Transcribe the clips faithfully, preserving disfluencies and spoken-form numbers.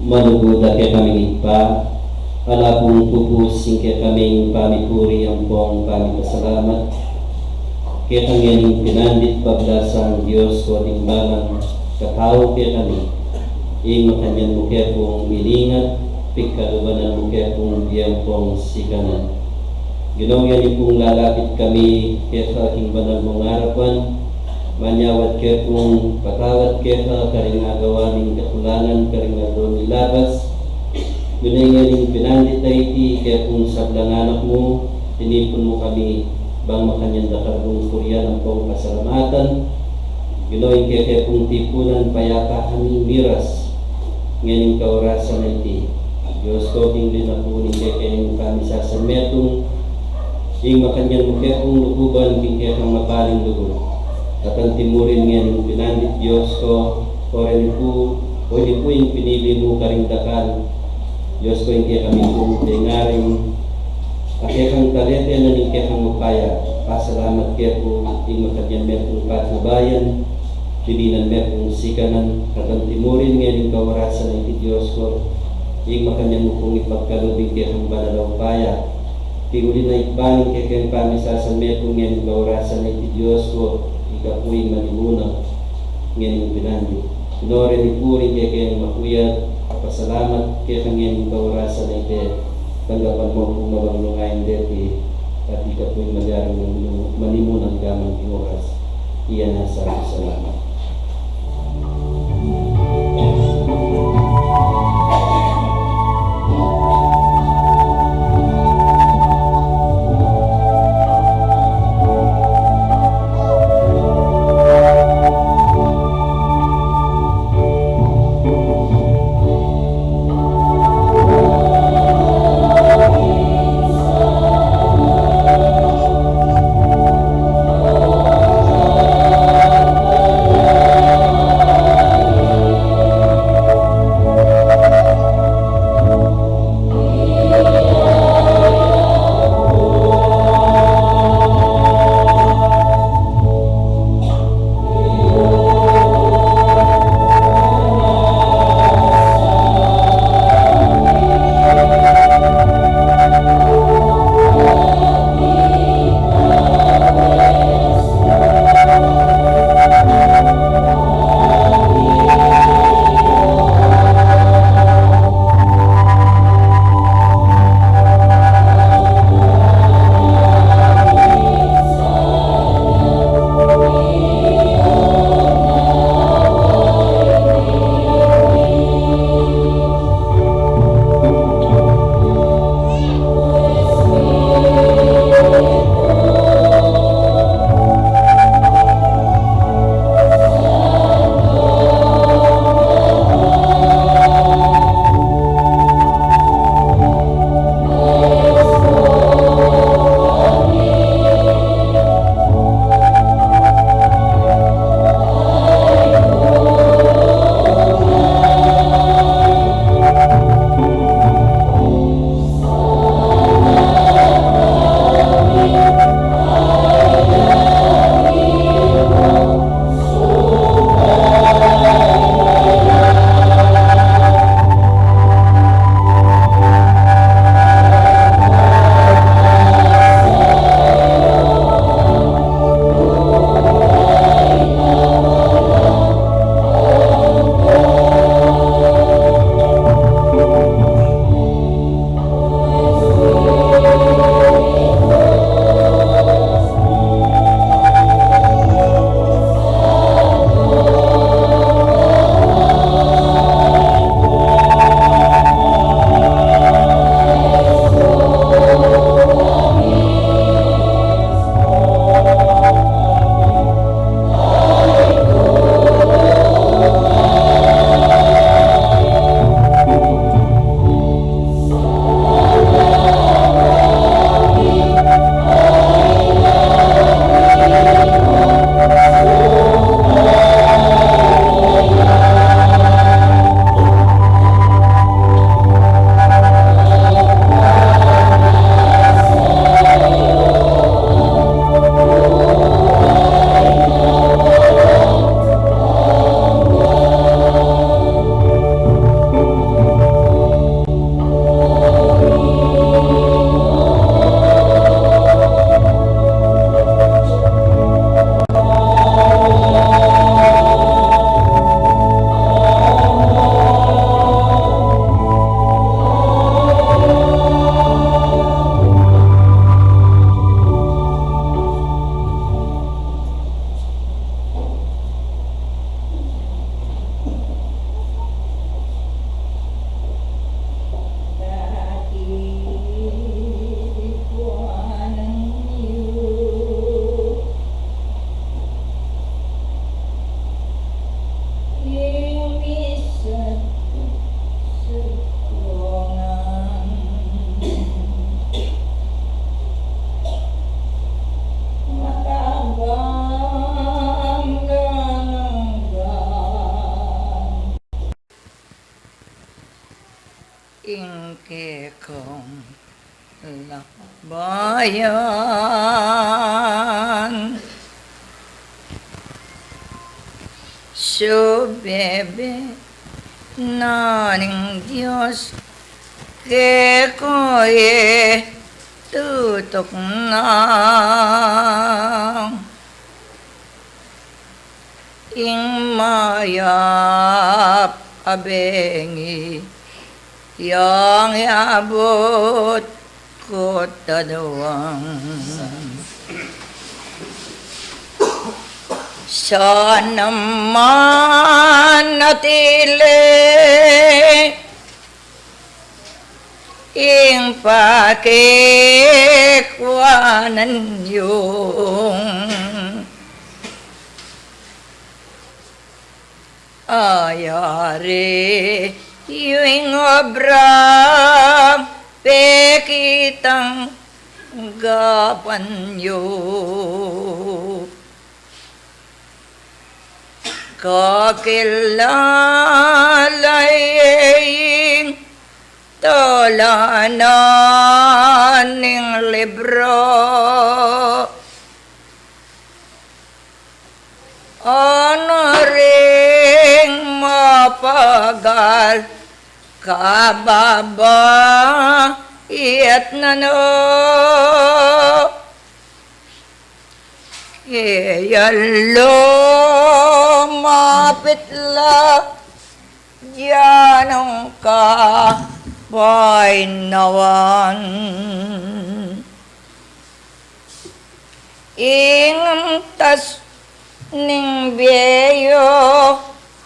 Malugud a kekaming Ibpa, ala pung pupus ing kekaming pamipuri ampong pamipasalamat keka ngening pinandit paglasang Dios ko ding balang katau kekami. Ing makanyan mu ke pung ilingat, pigkalubanan mu ke pung bie ampong sikanan. Ginu, ngeni pung lalapit kami keka king banal mung arapan, manyawad ke pung patawad keka karing agawa ming kakulangan karing aldo mi labas. Ginu, ngening pinandit a iti ke pung sablang anak mu, tinipun mu kami bang makanyan da kang purian ampong pasalamatan. Ginu, ing keke pung tipunan payapa kami miras ngening kaorasan a iti. Dios ko, king linapu ning kekeng pamisasanmetung, ing makanyan mu ke pung lukuban king kekang mapaling lugud. At anti mu rin ngening pinandit, Dios ko, o reni pu, o ini pu ing pinili mu karing dakal. Dios ko, ing kekami pung pengaring a kekang talete na ning kekang upaya. Pasalamat ke pu, ing makanyan me pung patnubayan, dininan me pung sikanan, at anti mu rin ngening kaorasan a iti, Dios ko, ing makanyan mu pung ipagkalub ing kekang banal a upaya. King uli na, Ibpa, ing kekeng pamisasanmetung ngening kaorasan a iti, Dios ko, ika pu ing manimunang ngening pinandit. Ginu, reni pu ring kekeng makuyat a pasalamat keka ngening kaorasan a iti, tanggapan mu pu ing mabanglung ain deti, at ika pu ing magari manimu-, manimunang gaman king oras. Iya na sa salamat. Bayan, subebe na ning Dios kekong tutuknang ing mayap a bengi yang abut kataduang. Sana man atili ing pakikwanan yung ayari yu ing obrang pekitanggapan yu. Kakilala ye ing tulanan ning libro. Anu ring mapagal kababaitan na no kaya lumapit la dian ing kapainawan. Ing antas ning bie yu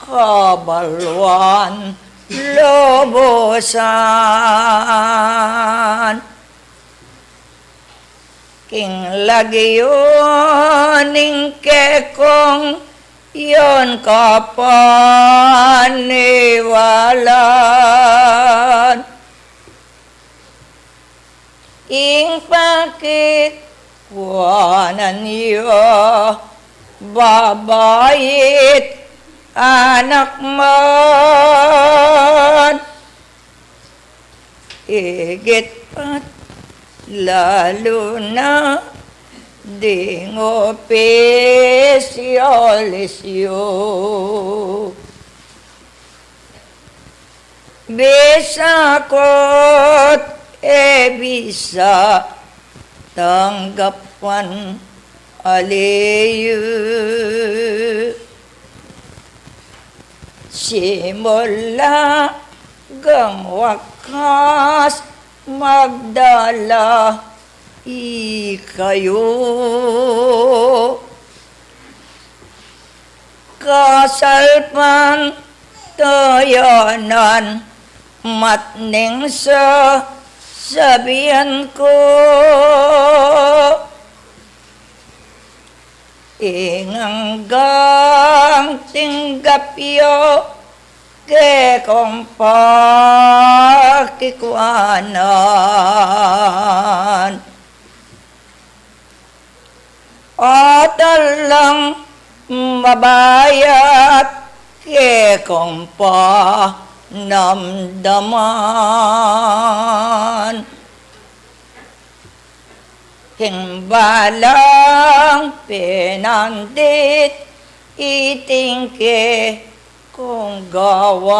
kabaluan lubusan. King lagyu ning kekong yun kapaniwalan. Ing pakikwanan yu babai't anak man. Igit pa't lalu na ding opisyalis yu. Bisa ku't e bisa tanggapan ali yu. Simula anggang wakas magdala ikayu. Kasalpantayanan, matning sasabian ku, ing anggang tinggap yu kekong pakikwanan, atin lang mabayat kekong panamdaman. King balang pinandit iting kekong gawan,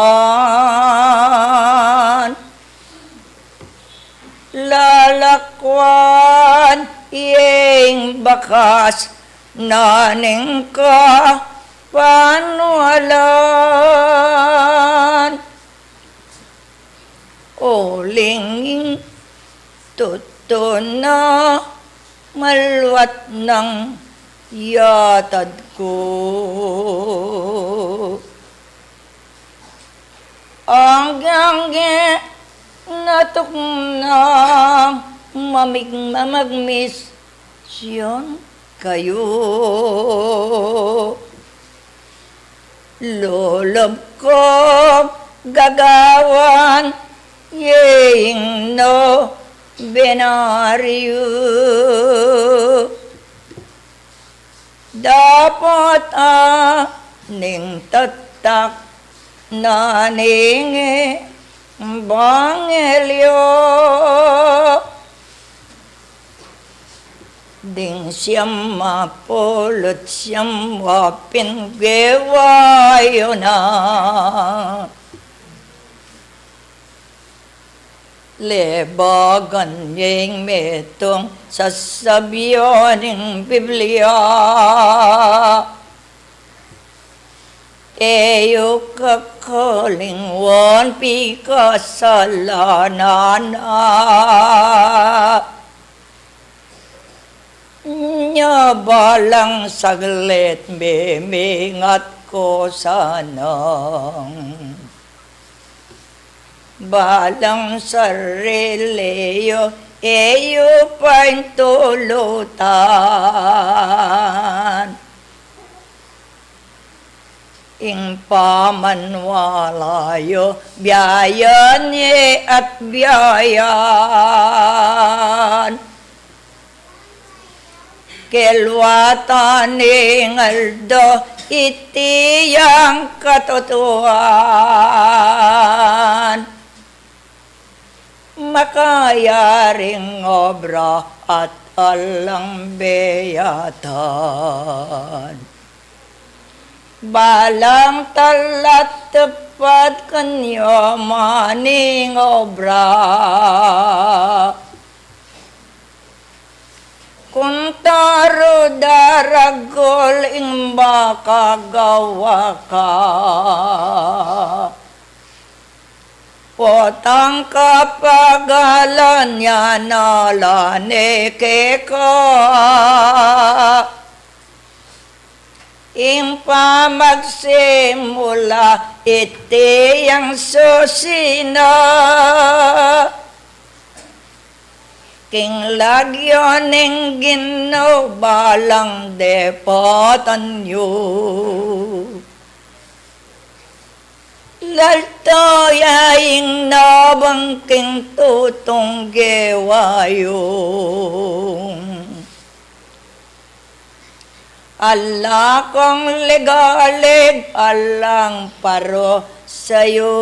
lalakwan ye ing bakas na ning kapanualan. Uling ing tutu na maluat nang yatad ku. Anggang e natuknang mamig-, mamagmisyon kayu. Lulub kung gagawan ye ing nobenaryu. Dapot a ning tatak na ning ebanghelyo, Ding siyam a pulu't siyam a pin gewa yu na, lebagan yeng metung sasabyan ning Biblia. E yu kakalingwan pikasalanan na. Nya balang saglit mimingat ku sana, balang sarili yu, e yu paintulutan. Ing pamanwala yu, biayan ye at biayan. Kelwatan ning aldo, iti yang katutuan. Makayaring obra at alang beyatan. Balang tala't tupad kanya maning obra. Kunta ru daragul ing makagawa ka, potang kapagalan ya na la ne keka. Ing pamagsimula iti yang susi na, king lagyu ning Ginu balang depatan yu. Lalta ya ing nabang king tutung gewa yu. Ala kang legaleg, alang parusa yu.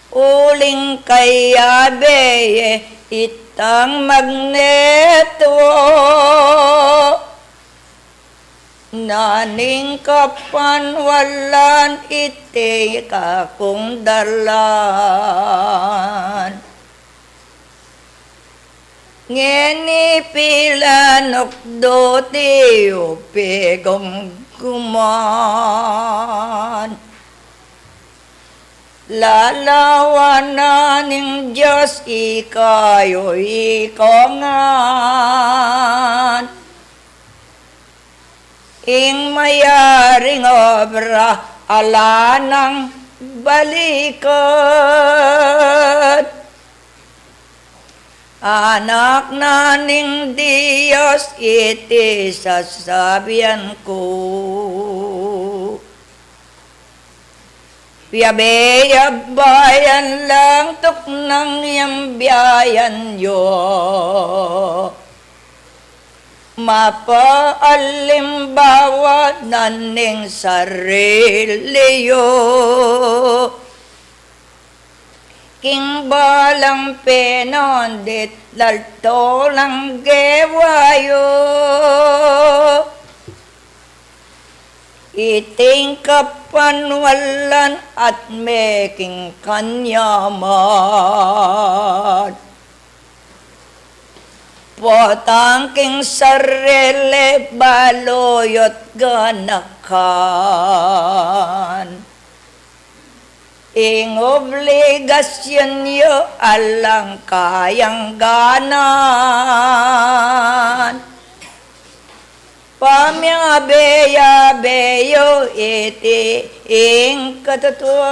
Uling kayabe ye itang magneto, na ning kapanwalan iti kakung dalan. Ngeni pilanukdot yu pigumguman. Lalawanan ning Dios ikayu ikongan. Ing mayaring obra ala nang balikan. Anak na ning Dios iti sasabian ku. Piabe ya bayan lang tuknang yang biayan yu. Mapaalimbawa na ning sarili yu. King balang penondit lalto lang gewa yu. Iting kapanwalan at meking kanyaman. Potang king sarili balu yu't ganakan. Ing obligasyun yu alang kayang ganan. Pamiabe-abe yu iti ing katutuan.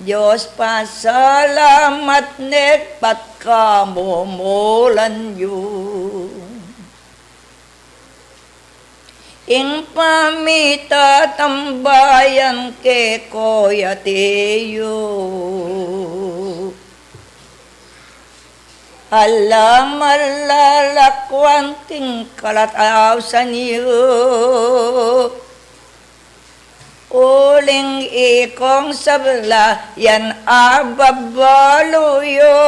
Dios pasalamat ne patkamumulan yu. Ing pamitatambayan ke ku ya tiyu. Alang malalakuan king kalatausan yu. Uling ikong sabla yan ababalu yu.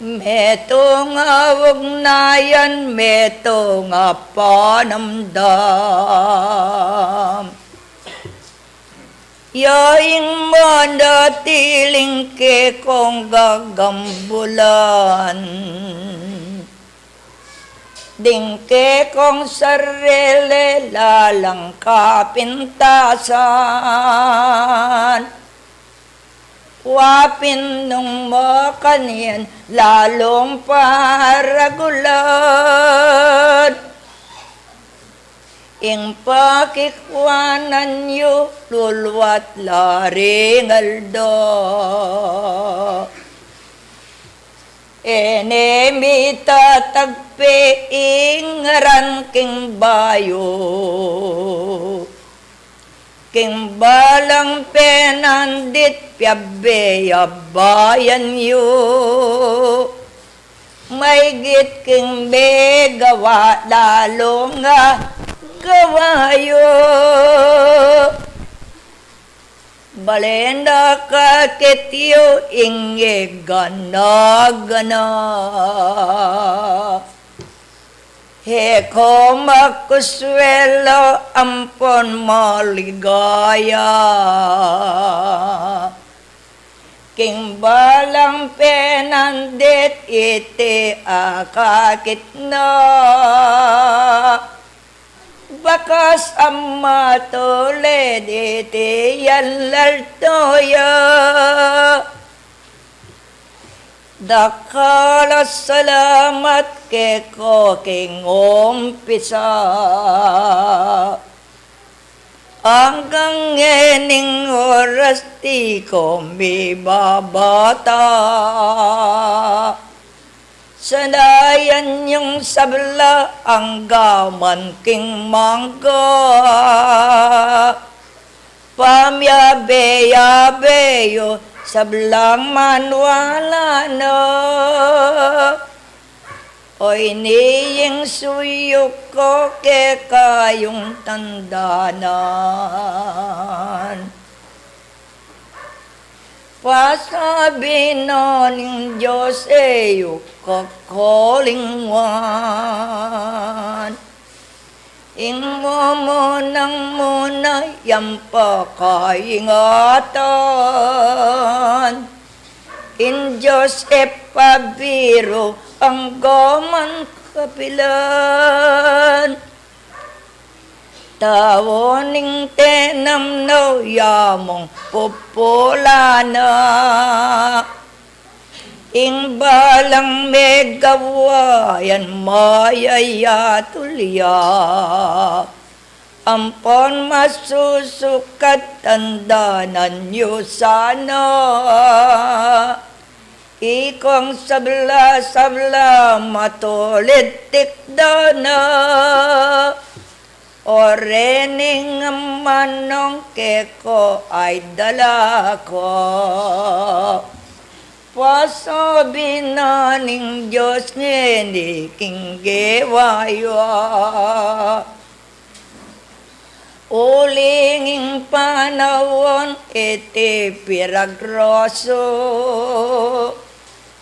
Metung a ugnayan, metung a panamdam. Ya ing manatiling kekong gagambulan. Ding kekong sarili lalang kapintasan. Wa pin nung makanyan lalung paragulan. Ing pakikwanan yu lulua't laring aldo. E ne mitatagpi ing ngaran king bayu. King balang penandit piabe ya bayan yu. Maygit king megawa lalu nga gawa yu. Balen da kakit yu ing e gana-gana. E ko makuswelu ampon maligaya. King balang penandit iti akakit na. Bakas a matulid iti yan laltu ya. Dakal a salamat keko king umpisa. Anggang ngening oras di ko mibabata. Sanayan yung sabla anggaman king mangga. Pamiabe-abe yu sablang manwala na. O ini ing suyuk ko kekayung tandanan. Pasabi na ning Dios, e yu kakalingwan. Ing mumunang muna yang pakaingatan. Ing Dios e pabiru anggaman kapilan. Tau ning tenam no ya mung pupula na. Ing balang megawa yan mayayatul ya. Ampon masusukat tandanan yu sana. Ikong sabla-sabla matulid tikdan na. O rening manong keko ay dala ko. Pasabi na ning Dios ngeni king gewa yu. Uling ing panaun iti piragrosu.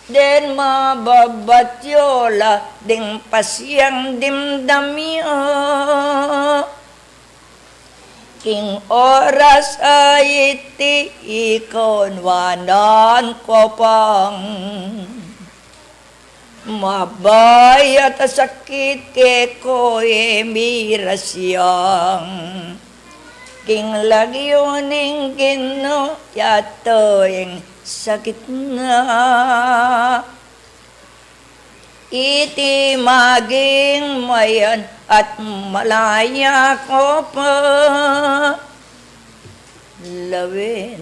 Den mababat yu la ding pasiang dimdam ya. King oras a iti ikon wanan ko pang. Mabayat a sakit keko e mirasiang. King lagyu ning Ginu yatu ing sakit na. Iti maging mayan at malaya ko pa. Lawen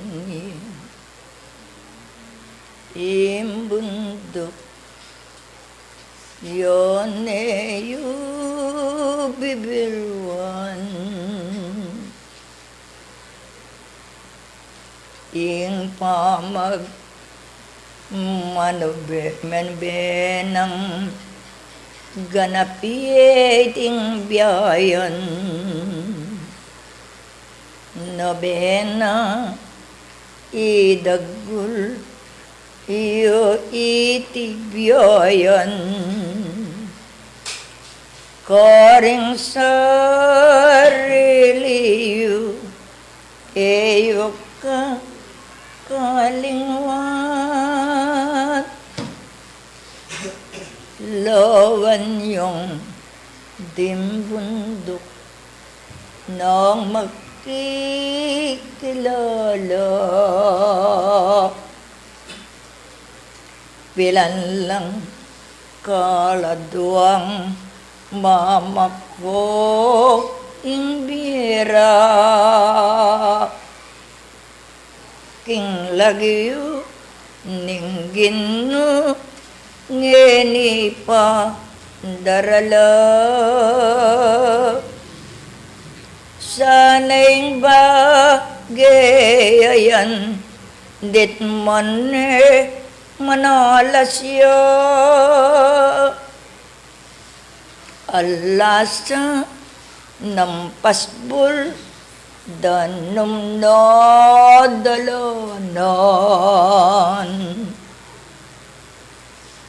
ing bunduk ya ne yu bibilwan. Ing pamag manube menube nang ganap ye iting biayan. Nobena. Idagul yu iti biayan, karing sarili yu e yu ka kalingwan. Lawan yung dimbunduk nang magkikilala. Pilan lang kaladuang mamako ing bira. King lagyu ning Ginu ngeni pa darala. Sana ing bage a yan ditmane manalas ya. Alasa nang pasbul danum na dalanan.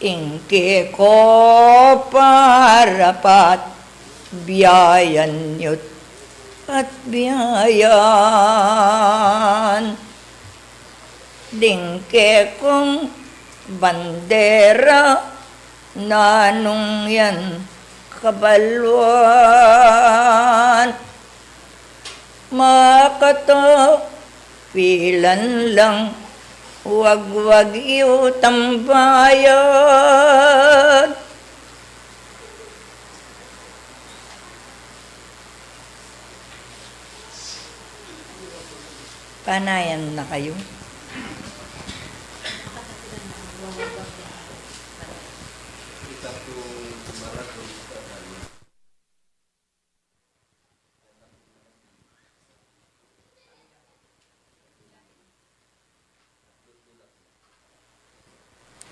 Ing keko parapat biayan yut at biayan. Ding kekong bandera nanung yan kabaluan. Makatapilan lang wagwag yu tambayan. Panayan na kayu.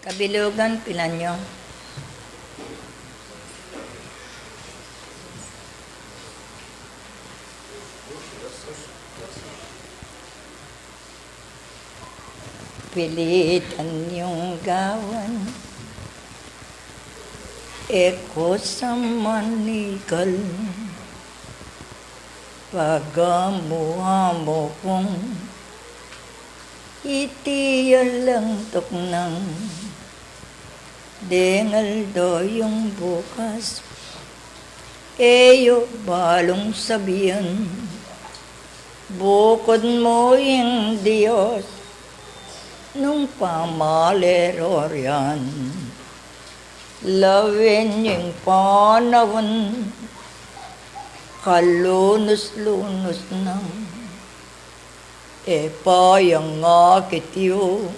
Kabilugan, pilan yu? Pilitan yung gawan, e ko sa manikal. Pagamu-amu kung iti ya lang tuknang. Deng aldo yung bukas, e yu balung sabian. Bukud mu ing Dios nung pamale ro rian. Lawen ing panaun kalunus-lunus na. E pa yang akit yu,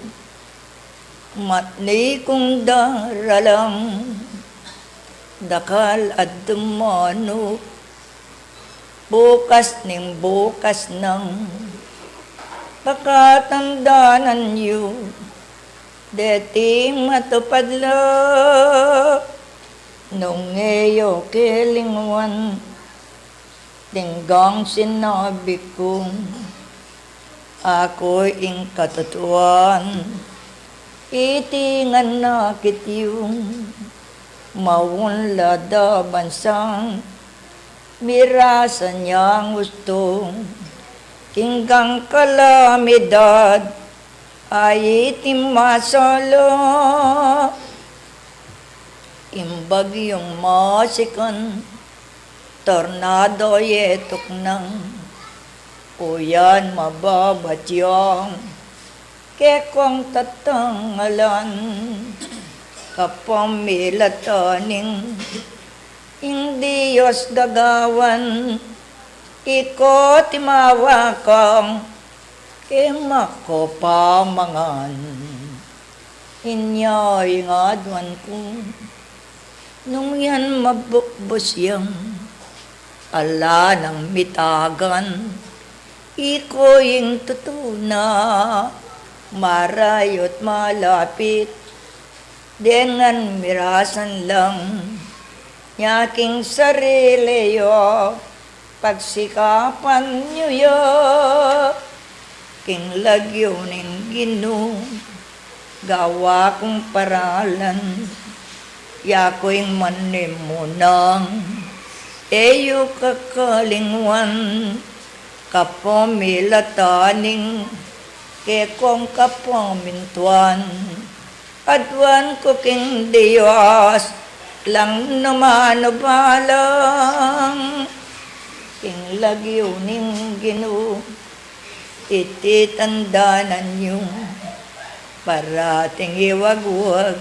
matni kung daralang dakal at dumanu. Bukas ning bukas nang pakatandanan yu, deti matupad la nung e yu kelingwan. Deng sinabi kung aku ing katutuan, iti ngan akit yu, maunlad a bansang mirasan yang ustu king kalamidad a iti masala. Ing bagyung masikan, tornado, e tuknang, uyan mababatyang, kekong tatangalan, kapamilatan ning ing Dios gagawan, iko timawa kang kema ko pamangan. Inya ing aduan ku, nung yan mabukbus yang ala nang mitagan, iko ing tutu na, marayu't malapit, deng ngan mirasan lang nya king sarili yu. Pagsikapan yu ya king lagyu ning Ginu, gawa kung paralan ya ku ing manimunang, e yu kakalingwan kapamilatan ning kekong kapamintuan. Aduan ku king Dios, lang nu man balang king lagyu ning Ginu, iti tandanan yu, parating iwagwag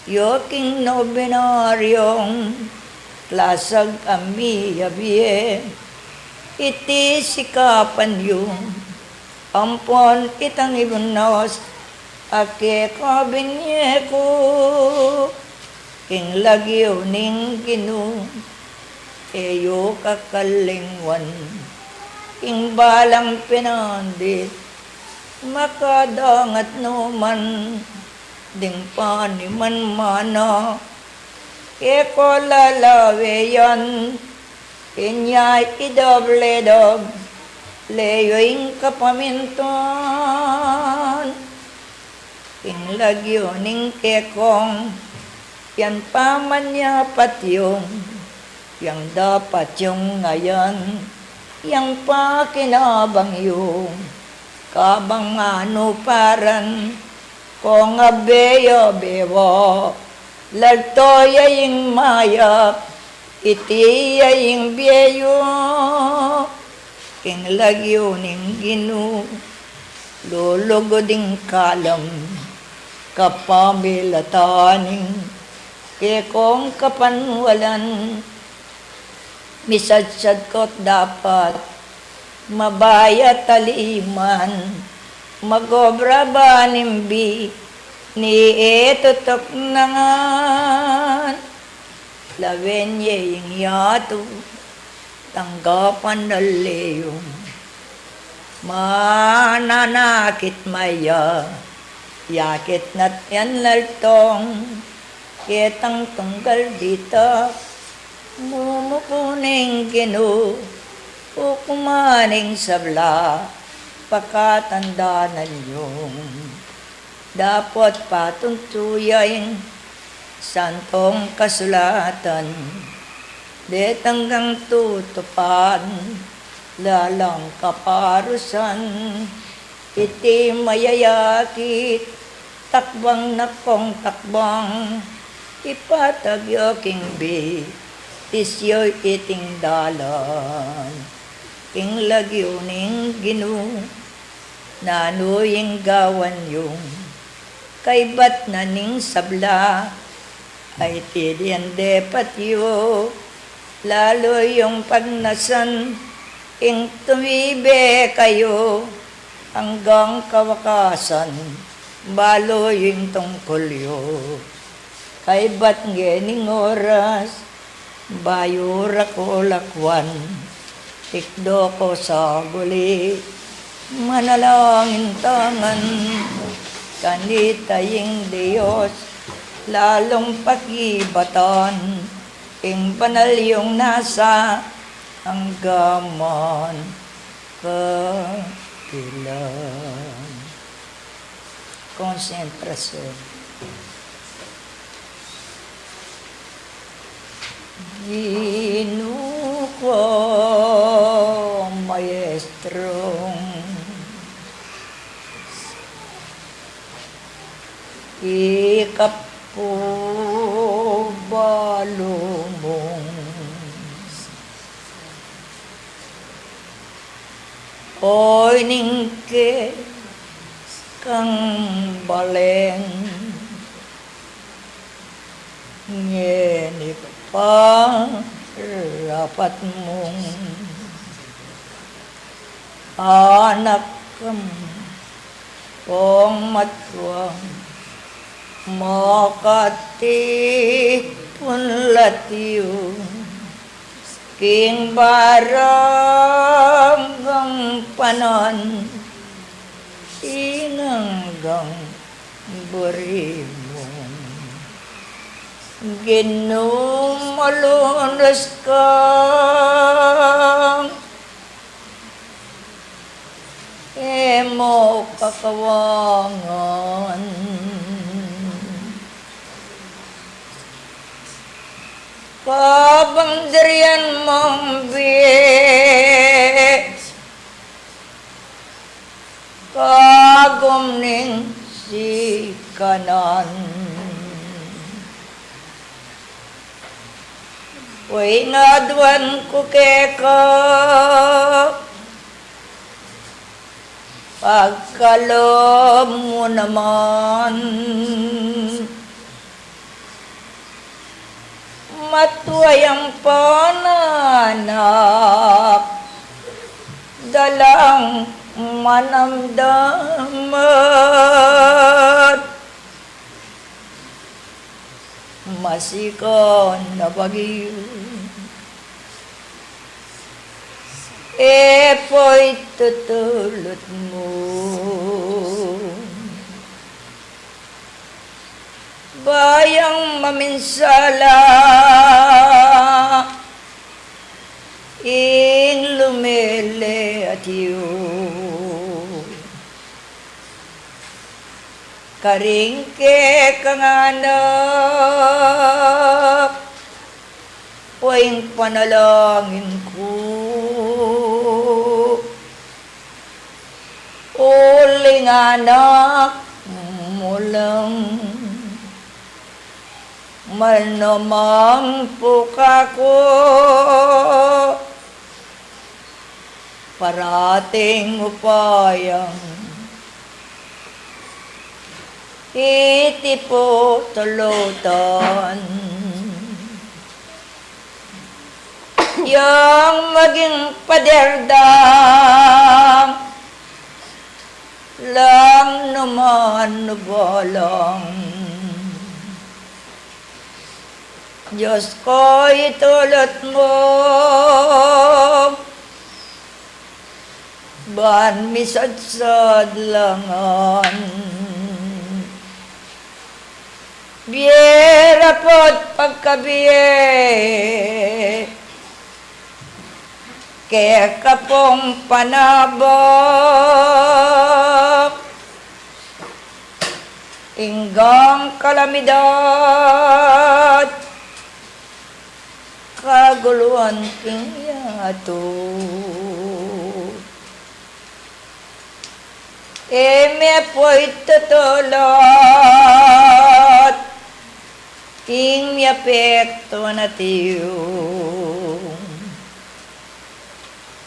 yu king nobenaryung lasag a miyabie, iti sikapan yu, ampon itang ibunus a kekabinye ku king lagyu ning Ginu, e yu kakalingwan king balang pinandit, makadangat nu man ding panimanmana, e ku lalaweyan, inya idoble-doble yu ing kapamintuan king lagyu ning kekong, yang pamanyapat yu, yang dapat yung ngayan, yang pakinabang yu, kabang manuparan kong abe ya bewa, lalto ya ing mayap, iti ya ing bie yu king lagyu ning Ginu, lulugud ing kalam kapamilatan ning kekong kapanwalan, misadsad ku't dapat mabayat aliman, magobra ba ning bie ni e tutuk nangan, lawen ye ing yatu, tanggapan na le yu, mananakit maya, yakit na't yan laltong, ketang tunggal ditak, mumuku ning Ginu, ukuman ing sabla, pakatandanan yu, dapot patuntu ya ing santong kasulatan, detang gang tutupad, lalang kaparusan, iti mayayakit, takbang na kong takbang, ipatag yu king bie, tisyu iting dalan king lagyu ning Ginu, nanu ing gawan yu, kaybat na ning sabla, ay iti ding depat yu, lalu yung pagnasan, ing tumibe kayu, anggang kawakasan, balu yung tungkul yu. Kaybat ngening oras, bayu ra ku lakwan, tikdo ku sa guli, manalangin tangan, kanita ing Dios, lalung pakibatan, ing banal yung nasa anggaman kapilan. Konsentrasyon. Ginu ku, Maestrong ikapu balu mung oy ning kekang balen, ngeni pa rapat mung anak kami pong matuang makatipun latiw king barang gang panan inanggang buri mu. Ginu, malunus ka mo kakawangan. Kabang dirian mong bie, kagum ning sikanan. Uy, ngaduan ku keka, pagkalub mu naman. Matua yang pananak, dalang manamdaman. Masikan a bagyu, e po'y tutulut mu. Bayang maminsala ing lumele at yu. Karing kekang anak, uling panalangin ku, uling anak mu lang. Mal naman pu kaku, parating upayang iti pu tulutan. Yang maging pader dang lang naman balang. Dios ku, itulut mu ban misadsad la ngan bie rapot pagkabie, keka pung panabang ing kalamidad, kaguluan king yatu. E me pu'y tutulut ing miapektuan at yu.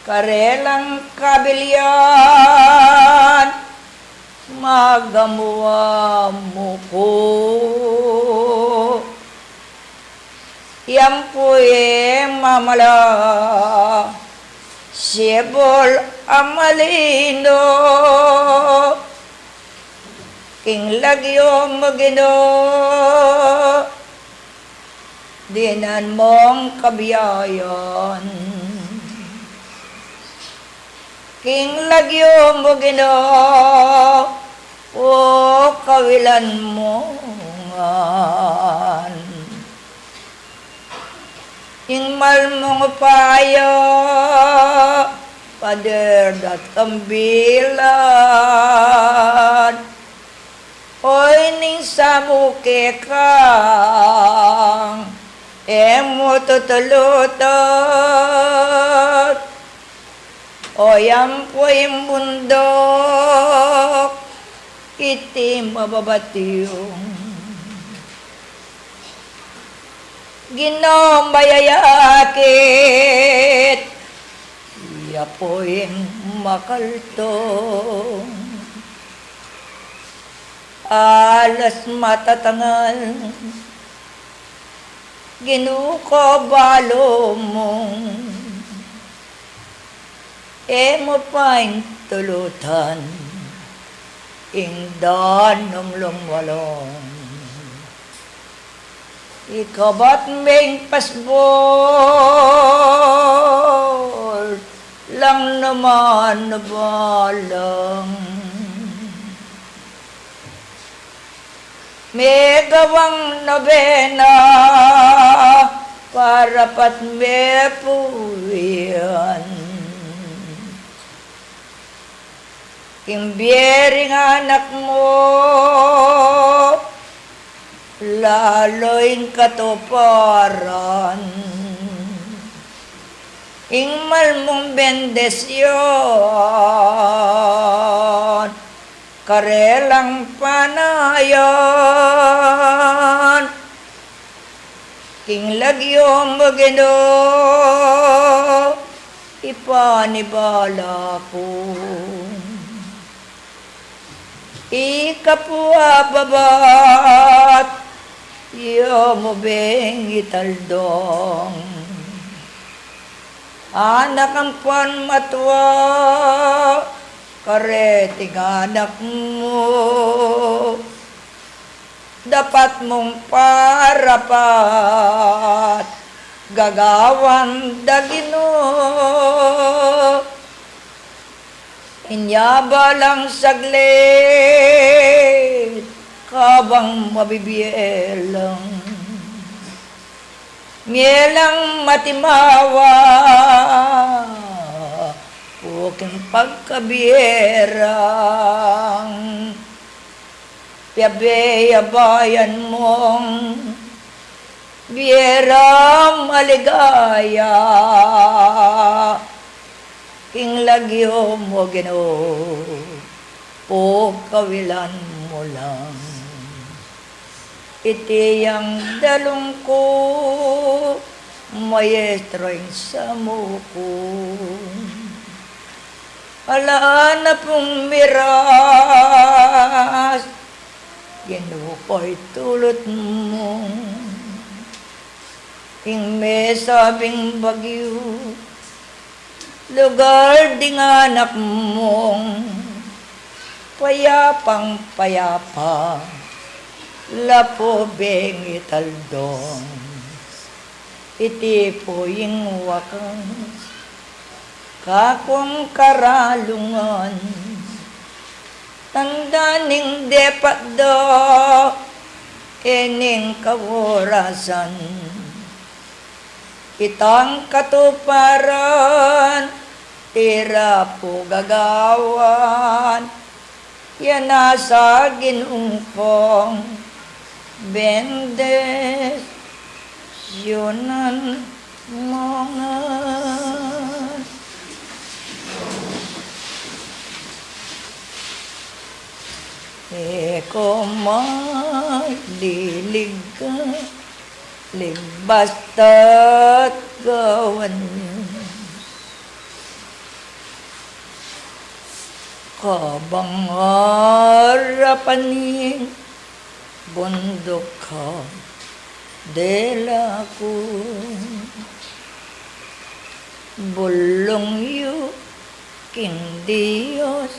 Karelang kabilian, magamuan mu ku. Yang pu'y mamala sibul a malino, king lagyu mu Ginu, dinan mung kabiayan. King lagyu mu Ginu, o kawilan mu ngan. Ing mal mung upaya, pader dat kambilan. Oy, ning samu kekang e mu tutulutan. Oy, ampo ing bunduk iti mababatiu. Ginu, mayayakit, ya pu ing makaltung. Alas matatangal, Ginu ku, balu mung e mu paintulutan ing danum lung walong. Ikabat meng pasbur lang naman balang. Megawang nobena para pat mepuyan. King bie ring anak mu, lalu ing katuparan. Ing mal mung bendisyun, karelang panayan. King lagyu mu, Ginu, ipanibala ku. Ika pu ababat, ya mu beng italdong. Anak ampon matua, kareting anak mu, dapat mung parapat, gagawan da, Ginu. Inya balang saglit, kabang mabibie lang, mie lang matimawa, pu king pagkabie rang. Piabe ya bayan mung bie rang maligaya. King lagyu mu, Ginu, pagkawilan mu lang. Iti yang dalung ku, Maestro, ing samu ku. Ala na pung miras, Ginu, paitulut mu. Ing mesabing bagyu, lugal ding anak mung payapang payapa, la pu beng italdong. Iti pu ing wakas kakung karalungan. Tanda ning depat da, e ning kaworasan. Itang katuparan, tira pu gagawan, ya nasa Ginu kung bendisyunan mu ngan. E ku magliliglig basta't gawan yu. Kabang arapan ing bunduk ka, dela ku, bulung yu king Dios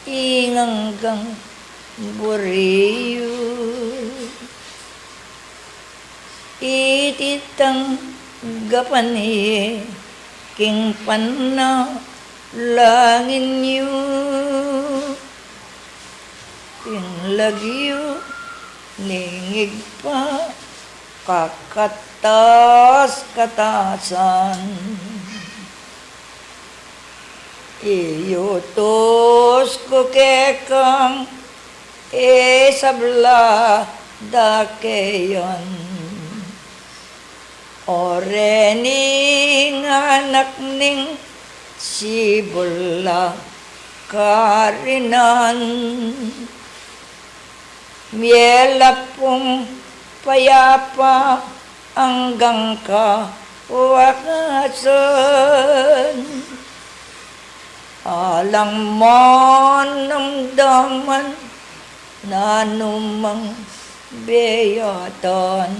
ing anggang buri yu. Iti tanggapan ye king panalangin yu. Ing lagyu ning Ibpa, kakatas-katasan. Iyutus ku kekang e sabla da keyan. O reni ing anak ning sibul a karinan. Mie la pung payapa anggang kawakasan. Alang manamdaman nanumang beyatan.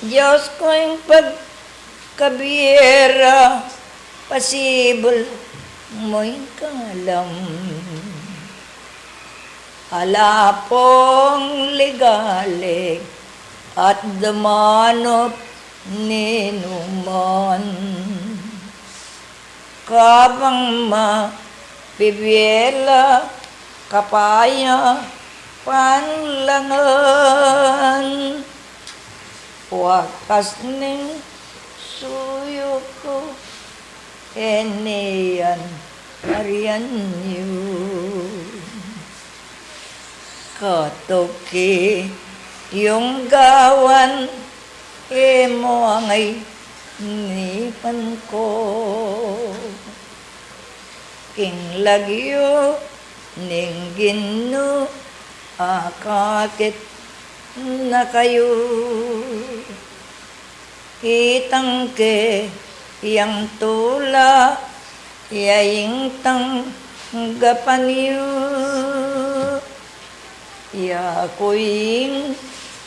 Dios ku, ing pagkabie ra pasibul mu ing kalam. Ala pung ligalig at damanup ninuman. Kabang mabibie la kapayapan la ngan, wakas ning suyuk ku, e ne yan Arian yu. Katuki yung gawan, e mo angay nipan ko. King lagyu ning Ginu, akakit na kayu. Itang ke yang tula, ya ing tanggapan yu. Yaku ing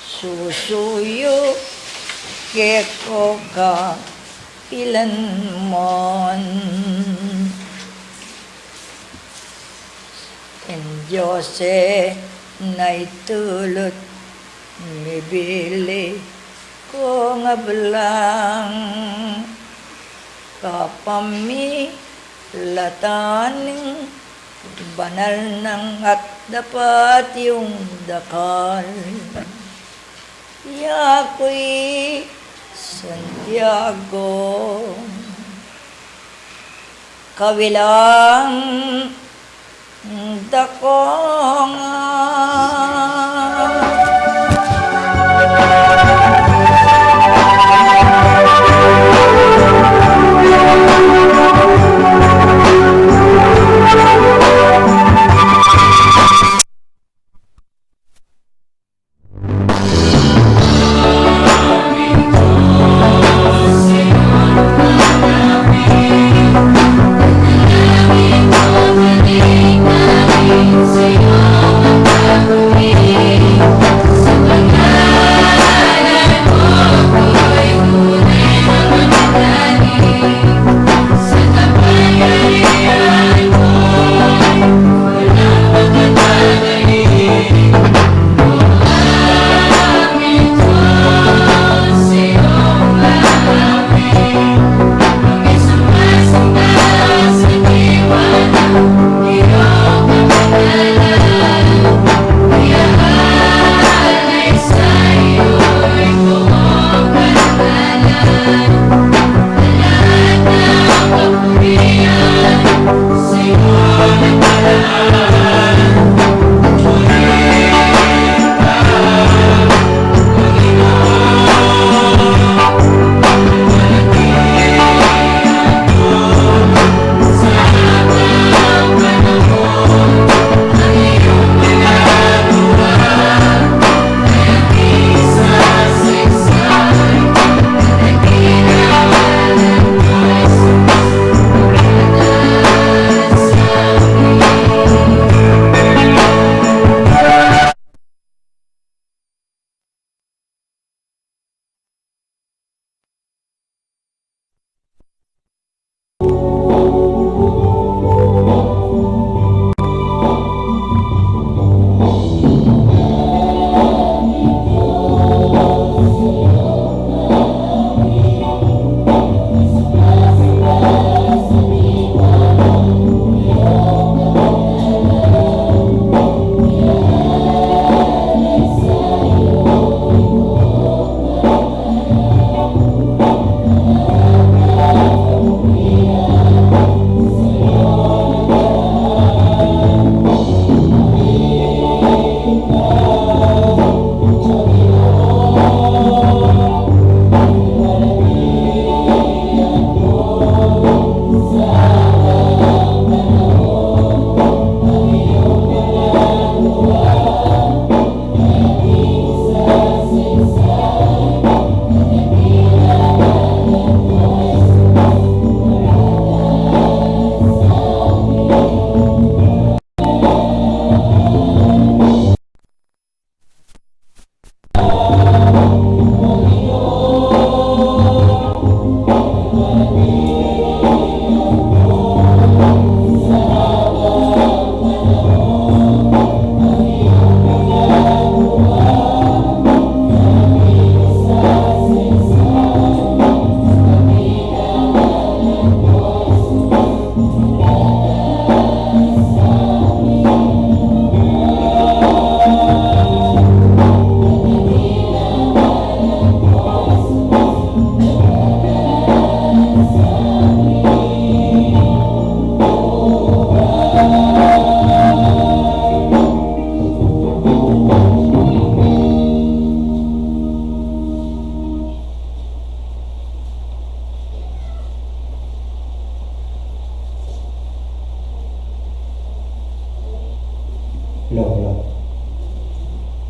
susuyu, keko ka pilanman. Ing Dios e na itulut, mibili kung ablang. Kapamilatan ning banal nang at dapat yung dakal. Yaku i Santiago, kawilang dakong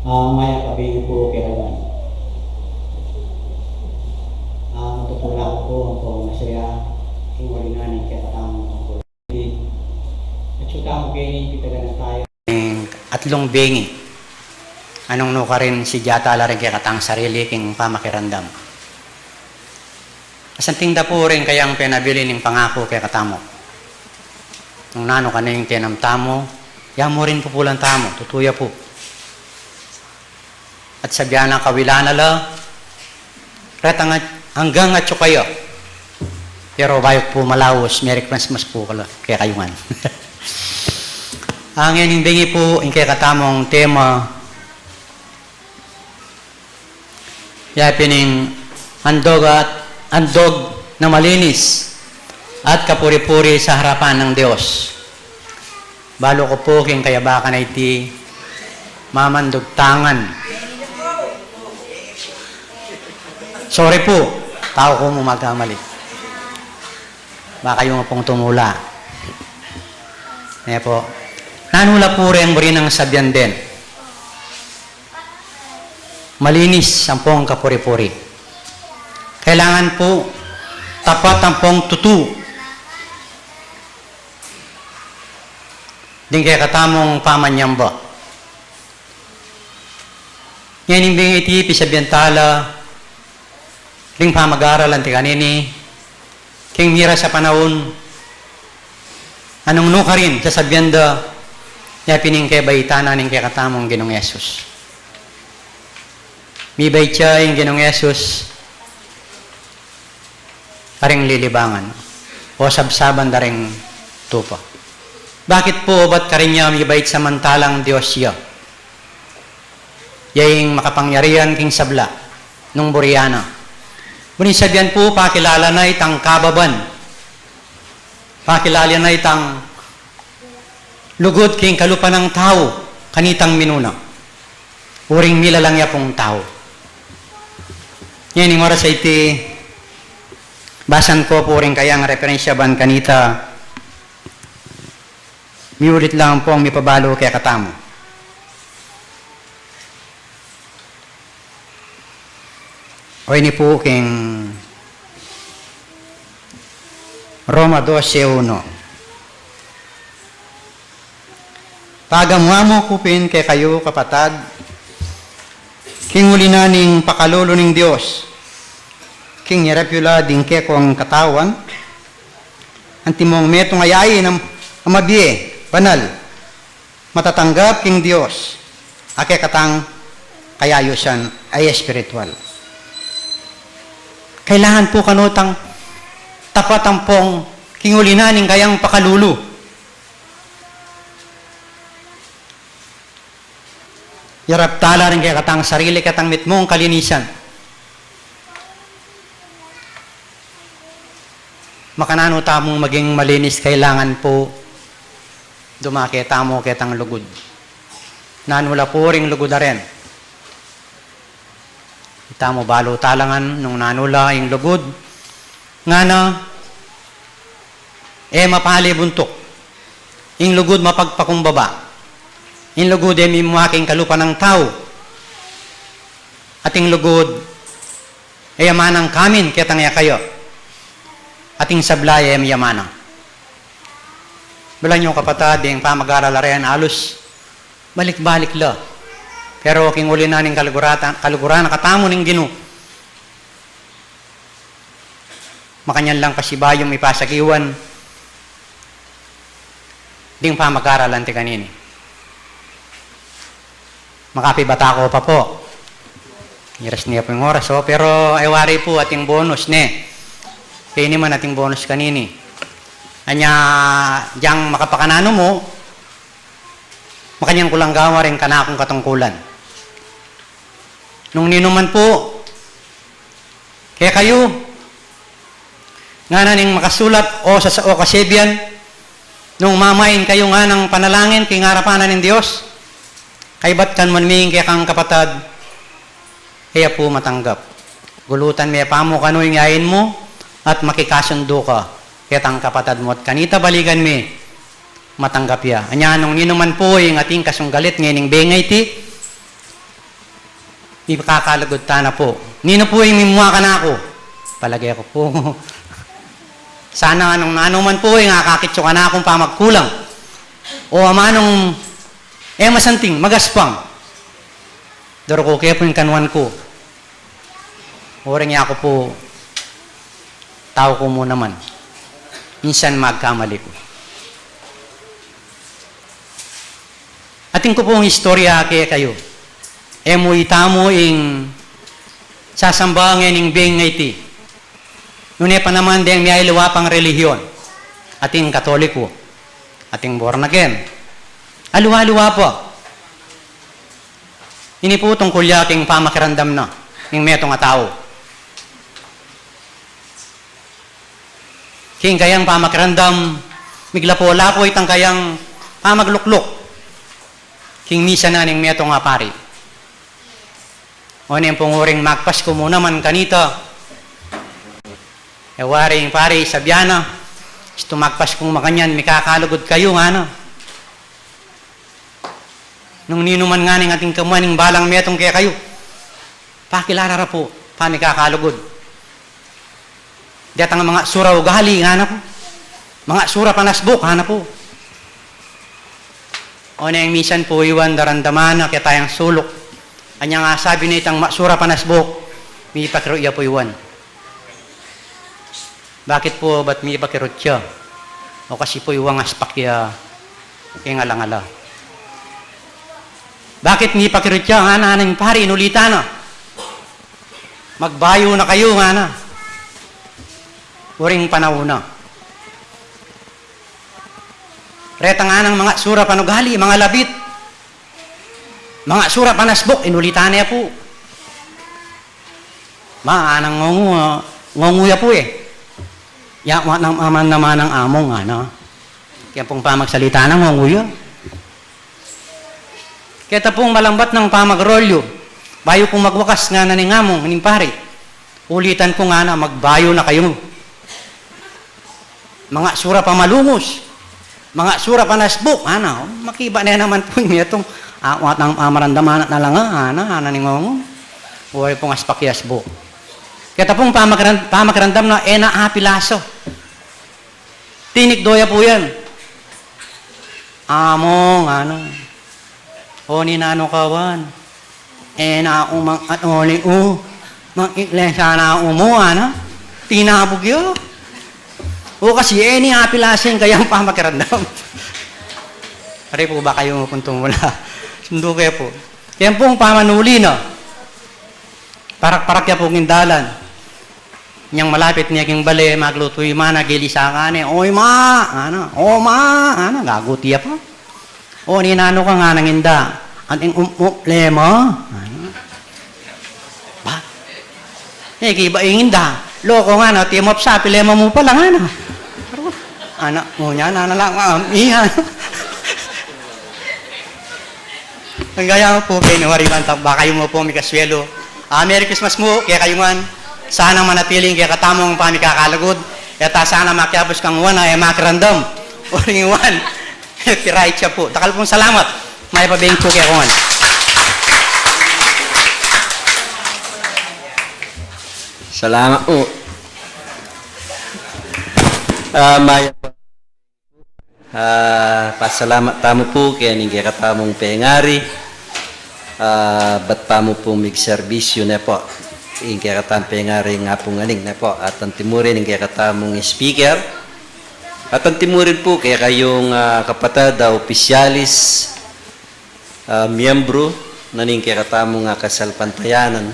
Ah, mayap a bengi pu kekayu ngan. Ah, mapupula ku pu ampong masaya king uli na ning kekatamung tungkul. Atyu tamu keni, pitagan na tamu ing atlung bengi. Nung nukarin, sidya tala ring kekatang sarili king pamakiramdam. Asanting da pu ring kayang penabilin ning pangaku kekatamu. Nung nanu kanu ing tinam tamu, ya mu rin pupulan tamu, tutu ya pu. At sabyan na, kawilan na la, retang at, anggang atyu kayu. Pero bayu ku pu malaus, Merry Christmas pu kala, kekayu ngan. Ngeni ing bengi pu, ing kekatamung tema, ya pin ing andog at, andog na malinis at kapuri-puri sa harapan ng Dios. Balu ku pu king kayabakan a iti, mamandog tangan. Sorry pu, tau ku mu magkamali. Baka yu nga pung tumula. Ne pu. Nanu la pu ring buri nang sabyan den? Malinis ampong kapuri-puri. Kailangan pu tapat ampong tutu ding kekatamung pamanyamba. Ngening bengi iti, pisabyan tala ring pamag-aral anti kanini, king miras a panaun, nung nukarin, sasabyan da, ya pin ing kebaitan na ning kekatamung Ginung Yesus. Mibait ya ing Ginung Yesus karing lilibangan, o sabsaban da ring tupa. Bakit pu obat karin ya mibait samantalang Dios ya? Ya ing makapangyarian king sabla, nung burian na. Buring sabyan pu, pakilala na itang kababan. Pakilala na itang lugud king kalupa nang tau, kanitang minuna. Uling milalang ya pung tau. Ngening oras a iti, basan ku pu ring kayang referensya ban kanita, miulit lang pung mipabalu kekatamu. O ini pu king Roma dose uno. Pagamu-amu ku pin kekayu, kapatad, king uli na ning pakalulu ning Dios, king yarap yu la ding kekong katawan, antimong metung a yain a mabie, banal, matatanggap king Dios, a kekatang kayayusan a espiritual. Kailangan pu kanu tang tapat ampong king uli na ning kayang pakalulu. Yarap tala ring kekatang sarili, ketang mitmung kalinisan. Makananu tamung maging malinis, kailangan pu dumake tamu ketang lugud. Nanu la pu ring lugud a ren? Itamu balu tala ngan nung nanu la ing lugud. Ngana, e mapali buntuk. Ing lugud mapagpakumbaba. Ing lugud e mimua king kalupa nang tau. At ing lugud e ya manang kamin ketang yakayu. At ing sabla e ya manang. Balamu yu, kapatad, ding pamag-aral a ren, alus balik-balik la. Pero king uli na ning kaluguran, kaluguran na katamu ning Ginu, makanyan lang pasibayu mipasagiwan ding pamag-aral anti kanini. Makapibata ku pa pu. Miras ne pu ing oras, o. Pero e wari pu, ating bonus ne. Keni man ating bonus kanini. Anya, ding makapakananu mu, makanyan ku lang gawan ring kanakung katungkulan. Nung ninuman pu kekayu, ngana ning makasulat, o sa, o kasebian, nung mamain kayu nganang panalangin king arapan na ning Dios, kaybat ka man ming kekang kapatad, e ya pu matanggap. Gulutan me pamu kanu ing yain mu, at makikasundu ka ketang kapatad mu, at kanita balikan me matanggap ya. Anya nung ninuman pu ing ating kasunggalit ngening bengi iti, Ikakalugud tana pu. Ninu pu ing mimua kanaku? Palage ku pu, sana nung nanu man pu ing akakit yu kanakung pamagkulang o amanung e masanting, magaspang, duruku ke pu ing kanuan ku. Uring yaku pu, tau ku mu naman. Minsan magkamali ku. Atin ku pung istorya kekayu. E mu itamu ing sasamba ngening bie ngeni. Nune pa naman deng miyaliwa pang relihiyon. Ating Katoliko, ating born again. Aliwa-liwa pa. Ini pu tungkul ya king pamakiramdam na ning metung a tau. King kayang pamakiramdam, miglapo-lapo itang kayang pamaglukluk king misa na ning metung a pari. O neng pung uring magpasku mu naman kanita, e wari ing pari, sabian na, istu magpaskung makanyan, mikakalugud kayu, ngana. Nung ninu man ngana ing atin kamuan ning balang metung kekayu, pakilala ra pu, pamikakalugud. Detang mangasura ugali, ngana pu. Mangasura panasbuk, ngana pu. O neng minsan pu iwan daramdaman na ketang suluk. Anyang asabi na itang masura panasbuk, mipakiru ya pu iwan. Bakit pu bat mipakirut ya? O kasi pu iwang aspak ya king alang-ala. Bakit mipakirut ya? Ngana ning pari, inulitan na. Magbayu na kayu, ngana. Uring panaun na. Reta nganang mangasura panugali, mangalabit. Mangasura panasbuk, inulitan ne pu. Ma, anang ngongu, ah, ngongu ya pu e. Ya, wa, nang, aman naman ang among, ngana. Kaya pung pamagsalita na, ngongu ya. Keta pung malambat nang pamagrolyu. Bayu kung magwakas, ngana ning among, ning pari. Ulitan ku, ngana, magbayu na kayu. Mangasura pamalungus. Mangasura panasbuk, ngana. Makiba ne naman pu ing metung. Awat nang pamaramdaman na lang, ngana, ngana ning ngongu. Uwari pung aspak ya asbuk. Keta pung pamakiram-, pamakiramdam na e na apilasa. Tinikdo ya pu yan. Among, ngana. O ninanu ka wan? E na umang at oli u. Mang-iglesia na umu, ngana. Tinabug ya. O kasi e ne apilasa ing kayang pamakiramdam. Ari pu, baka yu pu tumula. Sundu ke pu. Kaya pung pamanuli na. Parak-parak ya pu king dalan. Nyang malapit ne king bale, maglutu i ma na, gilisa ka ne, "Oy ma!" ngana, "O ma!" ngana, gaguti ya pa. "O ninanu ka?" ngana ning inda. "Ating um-, um-, lema." Ngana. Ba? E, kiba ing inda. "Loko," ngana, "timap sa, pilema mu pala," ngana. Ana, o, nya, nana lang, ah, iya. Ang gaya mu pu, keni wari bantang, baka yu mu pu mikaswelu. Ah, Merry Christmas mu kekayu ngan. Sana manatili ing kekatamung pamikakalugud. E ta sana makiabus kang one a e makiramdam. Uling one, copyright ya pu. Dakal pung salamat. Mayap a beng pu kekongan. Salamat pu. Ah, mayap a Ah, pasalamat tamu pu keni king kekatamung pengari. Ah, bat pamu pu migserbisyu ne pu ing kekatamung pengari ngapung aning ne pu. At antimurin ing kekatamung speaker. At antimurin pu kekayung, ah, kapatad a opisyalis, ah, miyembru na ning kekatamung, ah, kasalpantayanan.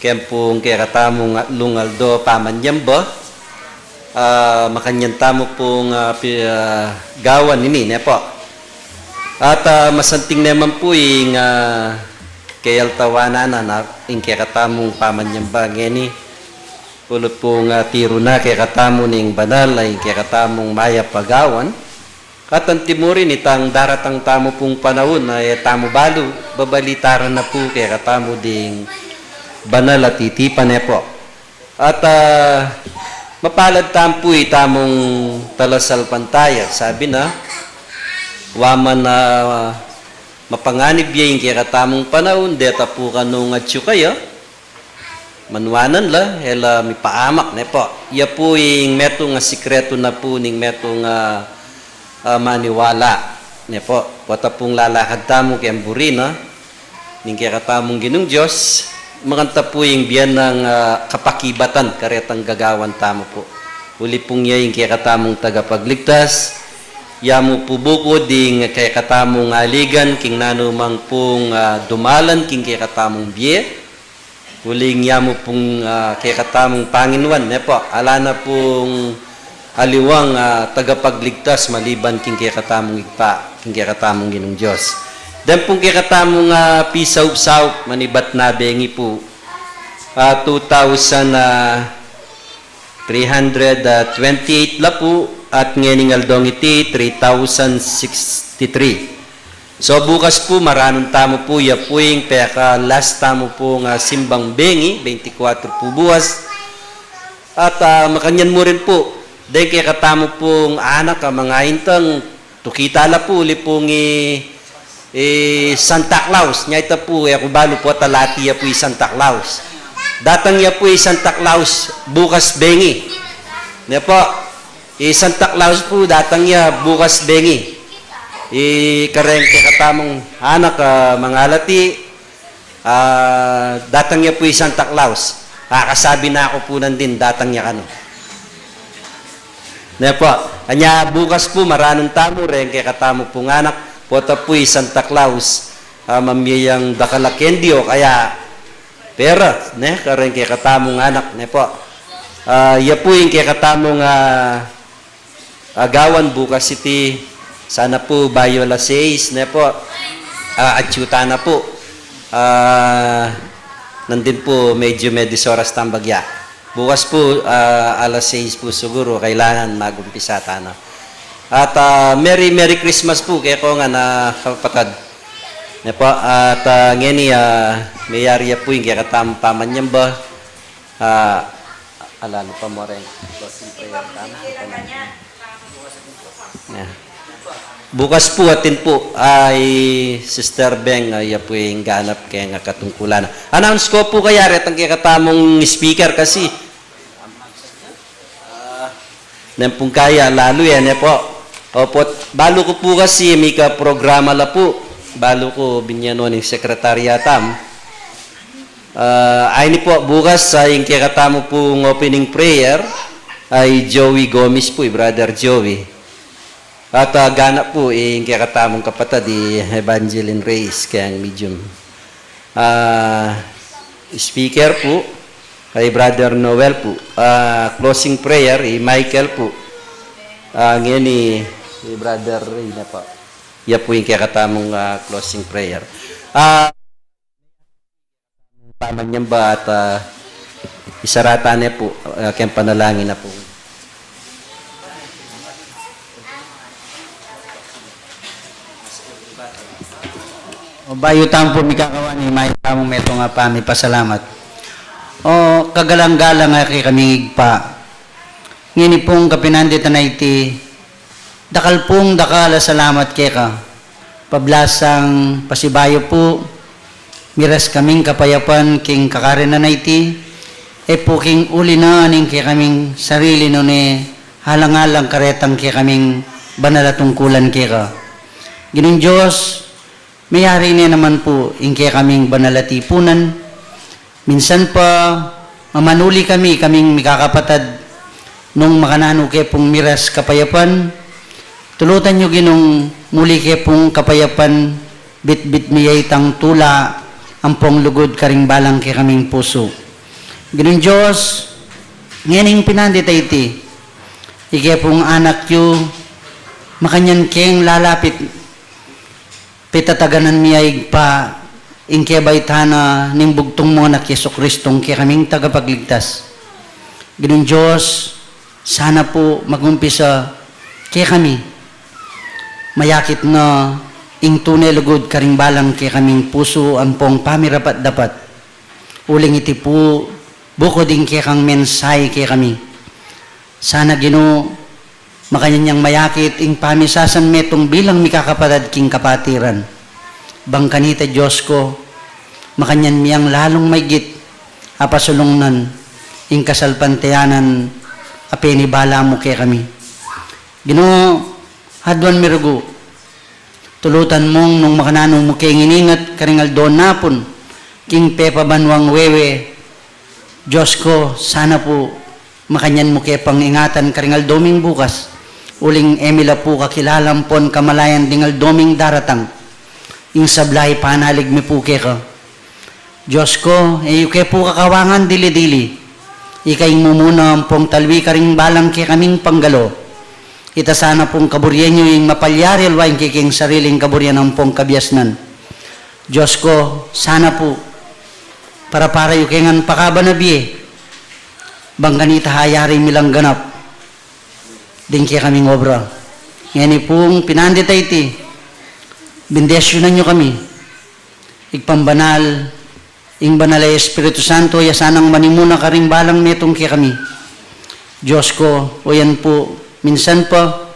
Keng pung kekatamung atlung aldo pamanyamba, ah, makanyan tamu pung, ah, pi-, ah, gawan ini, ne pu. At, ah, masanting ne man pu ing, ah, keyaltawanan na ing kekatamung pamanyamba ngeni. Ulut pung, ah, tiru na kekatamu ning banal a ing kekatamung mayap a gawan. At antimurin itang daratang tamu pung panaun a e tamu balu, babalita ra na pu kekatamu ding banal a titipan, ne pu. At, ah, mapalad tamu pu itamung talasalpantaya, sabi na, wa man, ah, Mapanganib ya ing kekatamung panaun, deta pu kanung atyu kaya, manuanan la, e la mipaamak, ne pu. Ya pu ing metung a sikretu na pu ning metung a, a maniwala, ne pu. Pota pung lalakad tamu keng buri na ning kekatamung Ginung Dios, makanta pu ing bie nang, a, kapakibatan karetang gagawan tamu pu. Uli pung ya ing kekatamung tagapagligtas, ya mu pu bukud ing kekatamung aligan king nanumang pung, a, dumalan king kekatamung bie. Uling ya mu pung, a, kekatamung panginuan, ne pu. Ala na pung aliwang, a, tagapagligtas maliban king kekatamung Ibpa, king kekatamung Ginung Dios. Deng pung kekatamung, a, pisaup-saup, manibat na bengi pu, a, two thousand, a, three hundred twenty-eight la pu, at ngening aldong iti, three thousand sixty-three. So, bukas pu, maranun tamu pu, ya pu ing peka-last tamu pung, a, simbang bengi, twenty-four pu bukas. At, a, makanyan mu rin pu, deng kekatamu pung anak a mangaintang, tukita la pu, uli pung i, i Santa Claus, nya ita pu, e ku balu pu, talati ya pu i Santa Claus. Datang ya pu i Santa Claus, bukas bengi. Ne pu, i Santa Claus pu, datang ya bukas bengi. I kareng kekatamung anak, a, mangalati, a, datang ya pu i Santa Claus. Kakasabi na ku pu nandin, datang ya kanu. Ne pu, anya bukas pu, maranun tamu, reng kekatamu pung anak, pota pu i Santa Claus, a, mamie yang dakal a kendi o kaya pera, ne, kareng kekatamung anak, ne pu. A, ya pu ing kekatamung, a, agawan bukas iti, sana pu bayu alas sais, ne pu. A, atyu tana pu. A, nandin pu, medyu medis oras tang bagya. Bukas pu, a, alas sais pu siguru, kailangan magumpisa tana. At, a, Merry, Merry Christmas pu, kekongan a kapatad. Ne pu, at, a, ngeni, a, meyari ya pu ing kekatamung pamanyamba. A, alalu pa mu reng closing prayer tamu. Ya. Bukas pu, atin pu, a, i Sister Beng, a, ya pu ing ganap keng katungkulan. Announce ku pu kaya retang kekatamung speaker kasi. A, nem pung kaya lalu yan, e pu. Opo, balu ku pu kasi mika programa la pu. Balu ku binyanon ing sekretarya tamu. A, ayni pu, bukas, a, ing kekatamu pung opening prayer, a, i Joey Gomez pu, i Brother Joey. At, a, ganap pu, ing kekatamung kapatad, i Evangeline Reyes, keng medium. A, speaker pu, i Brother Noel pu. A, closing prayer, i Michael pu. A, ngeni, i Brother Reyna pu. Ya pu ing kekatamung, a, closing prayer. A, pamanyamba at, a, isarata ne pu, a, keng panalangin na pu. O, bayu tamu pu mikakawan, i mayap tamung metung a pamipasalamat. O kagalang-galang a kekaming Ibpa, ngeni pung kapinanditan a iti, dakal pung dakal a salamat keka. Pablasang pasibayu pu, miras kaming kapayapan king kakarina a iti, e pu king uli na ning kekaming sarili nune alang-alang karetang kekaming banal a tungkulan keka. Ginung Dios, meyari ne naman pu ing kekaming banal a tipunan. Minsan pa, mamanuli kami, kaming mikakapatad, nung makananu ke pung miras kapayapan, tulutan yu Ginung muli ke pung kapayapan, bitbit mi ya itang tula ampong lugud karing balang kekaming pusu. Ginung Dios, ngening pinandit a iti, ike pung anak yu, makanyan keng lalapit, pitatagan mi ya Ibpa, ing kebaitan na ning bugtung mung anak Jesucristo, ing kekaming tagapagligtas. Ginung Dios, sana pu magumpisa kekami, mayakit na ing tune lugud karing balang kekaming pusu ampong pamirapat-dapat. Uling iti pu, bukud ing kekang mensahe kekami. Sana Ginu, makanyan yang mayakit ing pamisasan metung bilang mikakapatad king kapatiran. Bang kanita, Dios ku, makanyan mi yang lalung maigit a pasulungnan ing kasalpantayanan a penibala mu kekami. Ginu, aduan mi rugu, tulutan mung nung makananu mu keng iningat karing aldo napun king pepabanuang wewe. Dios ku, sana pu makanyan mu ke pang ingatan karing aldo ming bukas, uling e mi la pu kakilala ampon kamalayan ding aldo ming daratang. Ing sabla i panalig mi pu keka. Dios ku, e yu ke pu kakawangan dili-dili. Ika ing mumuna ampong talwi karing balang kekaming panggalo. Ita sana pung kaburian yu ing mapalyari alwa ing kekeng sariling kaburian ampong kabiasnan. Dios ku, sana pu, para-para yu ke ngan pakaban a bie, bang kanita ayari mi lang ganap ding kekaming obra. Ngeni pung pinandit a iti, bendisyunan yu kami. Ibpang banal, ing banal a Espiritu Santo, ya sanang manimuna karing balang metung kekami. Dios ku, oyan pu, minsan pa,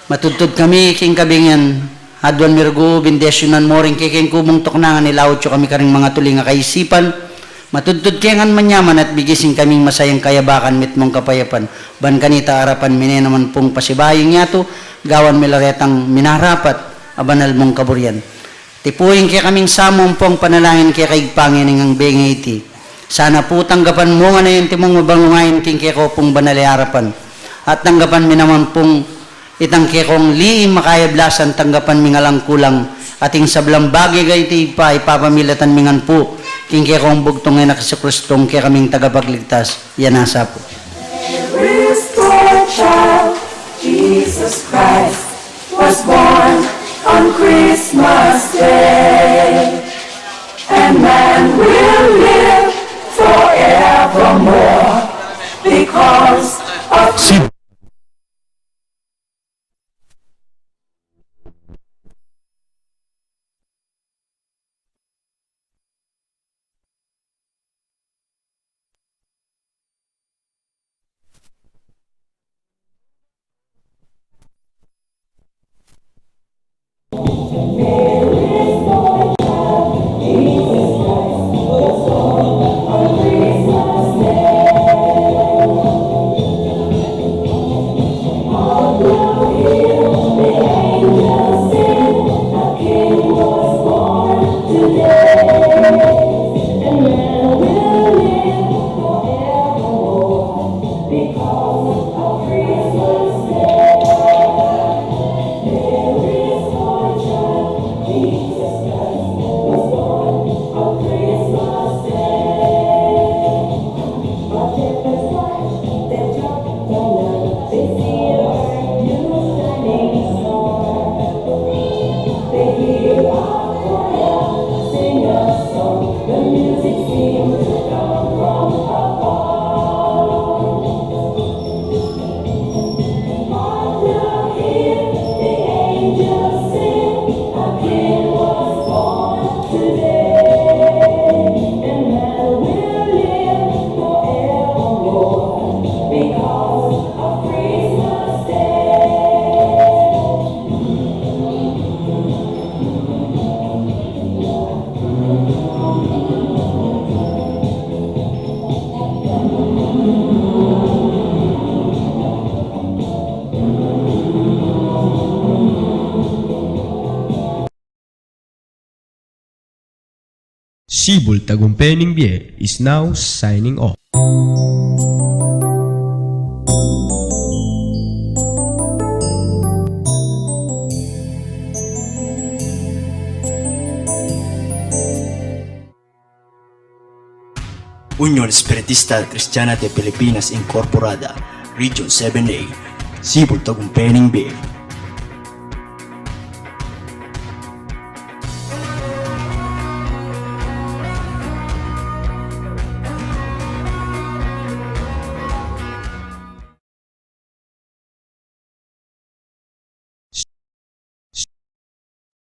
matudtud kami king kabingan, aduan mi rugu, bendisyunan mu ring kekeng kubung tuknangan, ilaut yu kami karing mangatuli a kaisipan, matudtud ke ngan manyaman at bigising kaming masayang kayabakan mitmung kapayapan, ban kanita arapan mi ne naman pung pasibayu ing yatu, gawan mi la retang minarapat a banal mung kaburian. Iti pu ing kekaming samu ampong panalangin keka Ibpa, ngeni ngan bengi iti. Sana pu tanggapan mu ngan ing antimong mabalung ain king keko pung banal a arapan. At tanggapan mi naman pung itang kekong lihim a kayablasan, tanggapan ming alang kulang. At ing sablang bage a iti Ibpa, ipapamilatan mi ngan pu king kekong bugtung a Anak Jesucristo, ing kekaming tagapagligtas. Yan nasa pu. There is for a child, Jesus Christ was born on Christmas Day. And man will live forevermore because of Sibul Tagumpe ning Bie is now signing off. Union Espiritista Cristiana de Pilipinas Incorporada, Region seven A, Sibul Tagumpe ning Bie.